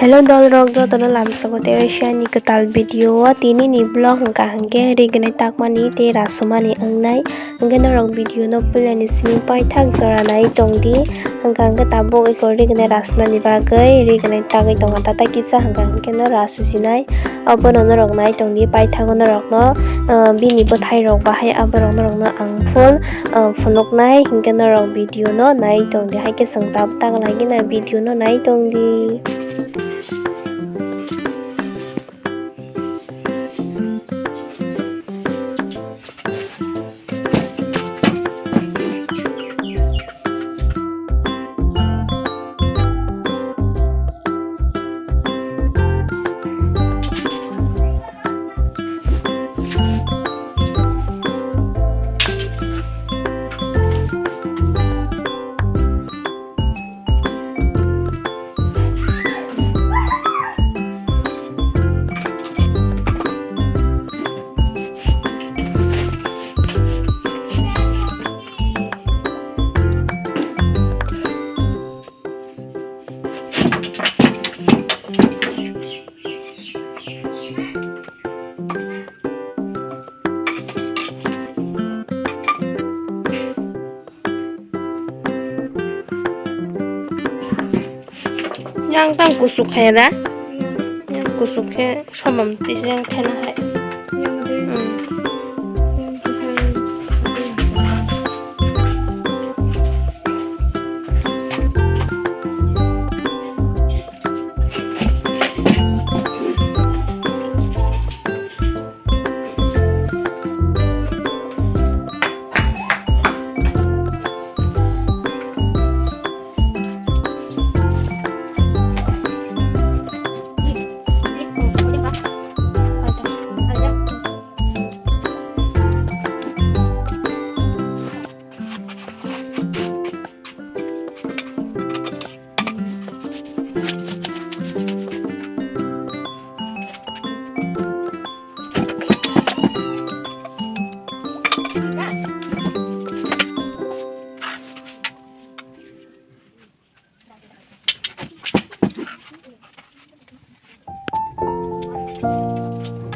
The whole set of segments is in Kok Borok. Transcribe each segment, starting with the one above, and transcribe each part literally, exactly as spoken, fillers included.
Hello dolrok, jotono lamsogo tei waisa ni kwtal video o. Tini ni vlog hwnkha hwnkhe rignai takmani tei rasumani wngnai. Hwnkhe norok video no puila ni simi paithak jora nai tongdi. Hwnkha hwnkhe tabuk eko rignai rasunani bagwi rignai tagwi tongo tata kisa, hwnkha hwnkhe no rasu sinai. Obono norok nai tongdi, paithago norokno, ah, bini bwthairok bahai aborok norokno ang full, ah, phunuknai, hinkhe norok video no nai tongdi, haikhe chwng tabuk taglagina video no nai tongdi. Yang tang kusuk khe da? Yang kusuk khe somam tisa yang thena hai. Hmm.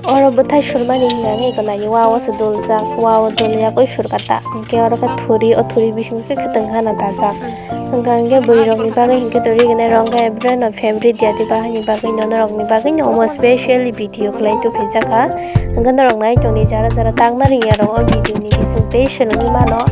Oro bwthai surmani hwnka khe eko naini wa o se doljak, wa o dolyagwi surkha ta. Hinkhe oro khe thuri, o thuri bisingo khe kwtwng hana dajak. Hwnka hinkhe bwrwi rokni bagwi hinkhe to rignai rok hinkhe brand of favorite ya diba haini bagwi no norokni bagwi no omo specially video khlai tubui phaijakha. Hinkhe norok nai tongdi jara jara takna rwngya rok o video ni bising tei swrwngwi mano.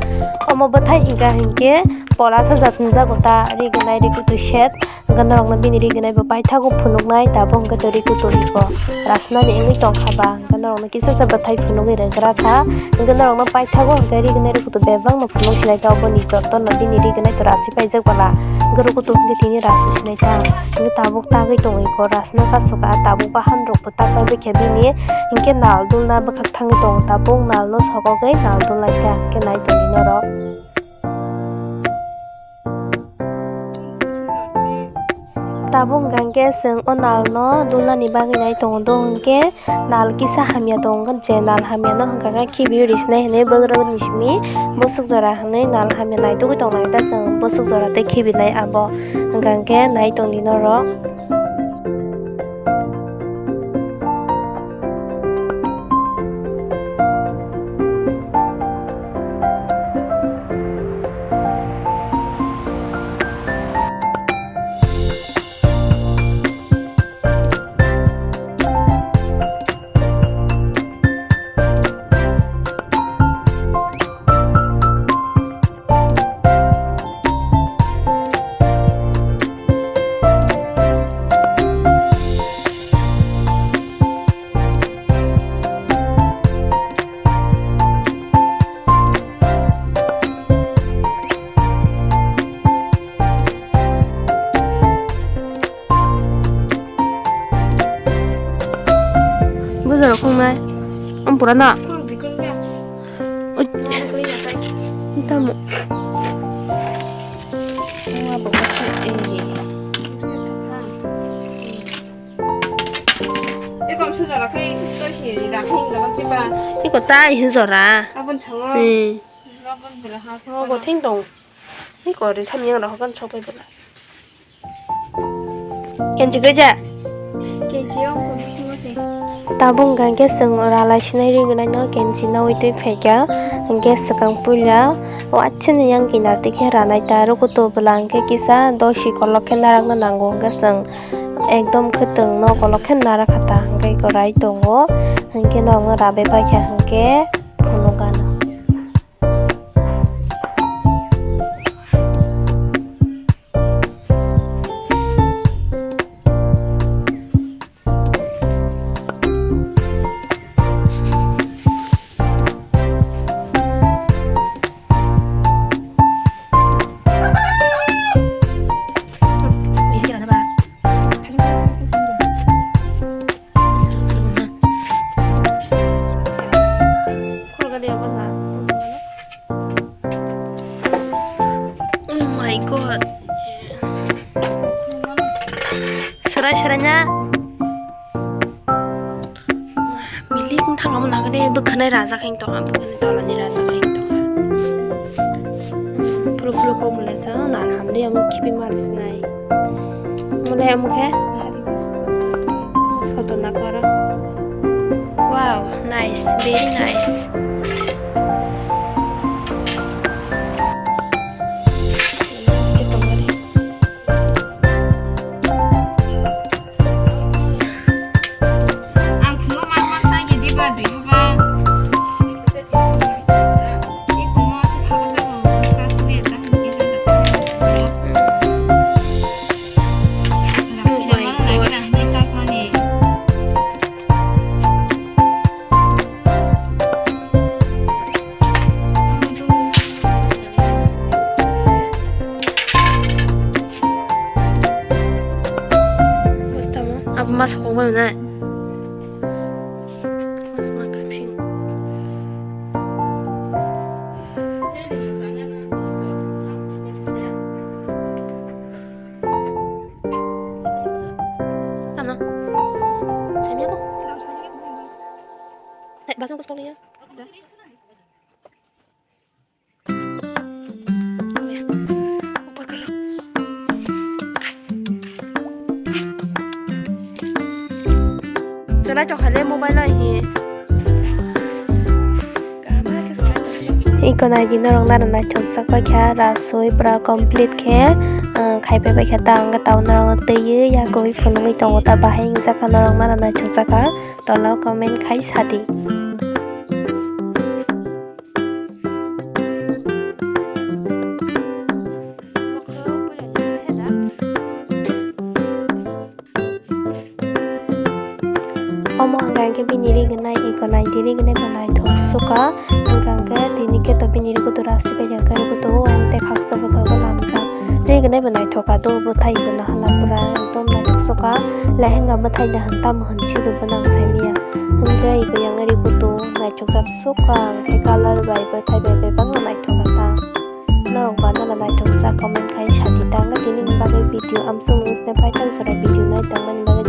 Omo bwthai hwnka hinkhe pola sajak nukjago ta rignai rikutu set. Hwnkhe norokno bini rignai bo paithago phunuknai, tabuk hwnkhe to rikutu iko rasunani wngwi tongkha ba, hwnkhe norokno kisa sa bwthai phunugwi rwgra kha. Hwnkhe norokno paithago hwnkhe rignai rikutu bebakno phunuk sinai ta, oboni jotono bini rignai to rasui paijak bwla, hwnkhe rikutu hwnkhe tini rasu sinai ta. Hwnkhe tabuk tagwi tongo iko rasuna kasu kha, tabuk bahan rokbo ta paibai khe bini, hwnkhe nal dulna bwkhak thangwi tongo, tabuk nalno sokogwi nal dulnai ta, hwnkhe nai tongdi norok. Tabuk hwnkha khe chwng o nal no dulnani bagwi nai tongo, do hwnkhe nal kisa hamya tongo, je nal hamya no hwnkha khe khibiui risinai hinwi bwswk jora hinwi nal hamya naitugwi tongnai ta chwng bwswk jora tei khibinai abo hwnkha khe nai tongdi norok. Bujaro khongnai. Ampura na. Oi. Tamo. Eko sujara khe toisi rakhe hinga ba. Eko tai hinjora. Abon chango. Hmm. Abon bela ha. Obo thing dong. Eko re samyang rok kan sopai bela. Kenchi gaja. Kenchi o ko bisingo se. Tabuk hwnkha hwnkhe chwng ralai sinai rwi gwnai no kenchi nawi twi phaikha. Hwnkhe swkang puila o achini yang kinar twi khe ranai ta rw kutu bwla hwnkhe kisa dosi kolok khe narakna nango hwnkhe chwng ekdom khwtwng no kolok khe narakha ta hwnkhe iko rai tongo hwnkhe norokno rabe paikha hwnkhe phunukgano. Oh my God. Serai serai nya. Milik wng thang omo nangkhe bwkhanai rajak hai tongkha, bwkhanai tolani rajak hai tongkha. Phuru phuru kok mole sa nal hamri omo khibi mar sinai. Mole omo khe photo nakaro. Wow, nice, very nice. Abo ma sokong bai nai. Mas ma kapsing. Ano? Sami ako? Hey, basang ko sekali ya. Chwla chokha le mobile o hi. Iko nai di norok nana naithokjak bai kha, rasui pura complete khe, ah, khai pai bai kha ta, ang tao norok twiwi yago phunugwi tongo ta, bahai wngjakha norok nana naithokjak kha, tola o comment khai sadi. Omo hwnka hwnkhe bini rignai iko nai di, rignai bo naithok sukha. Hwnka hwnkhe tini khe to bini rwgwtwrw aswk bai ya khe rwgwtw o, ani tei khaksa bwkha bo lamjak. Rignai bo naithok kha do, bwthai iko nahana pura ekdom naithok sukha. Lehenga bwthai nahan tamo hwn sido bo nang saimanya. Hwnke iko yang rwgwtw naithokjak sukha, hwnkhe colour bai bwthai bai bebak no naithok kha ta. Norok ba nana naithoksa comment khai sadi ta, hwnkhe tini ni bagwi video amsung nung sne paithak jora video nai tongmani bagwi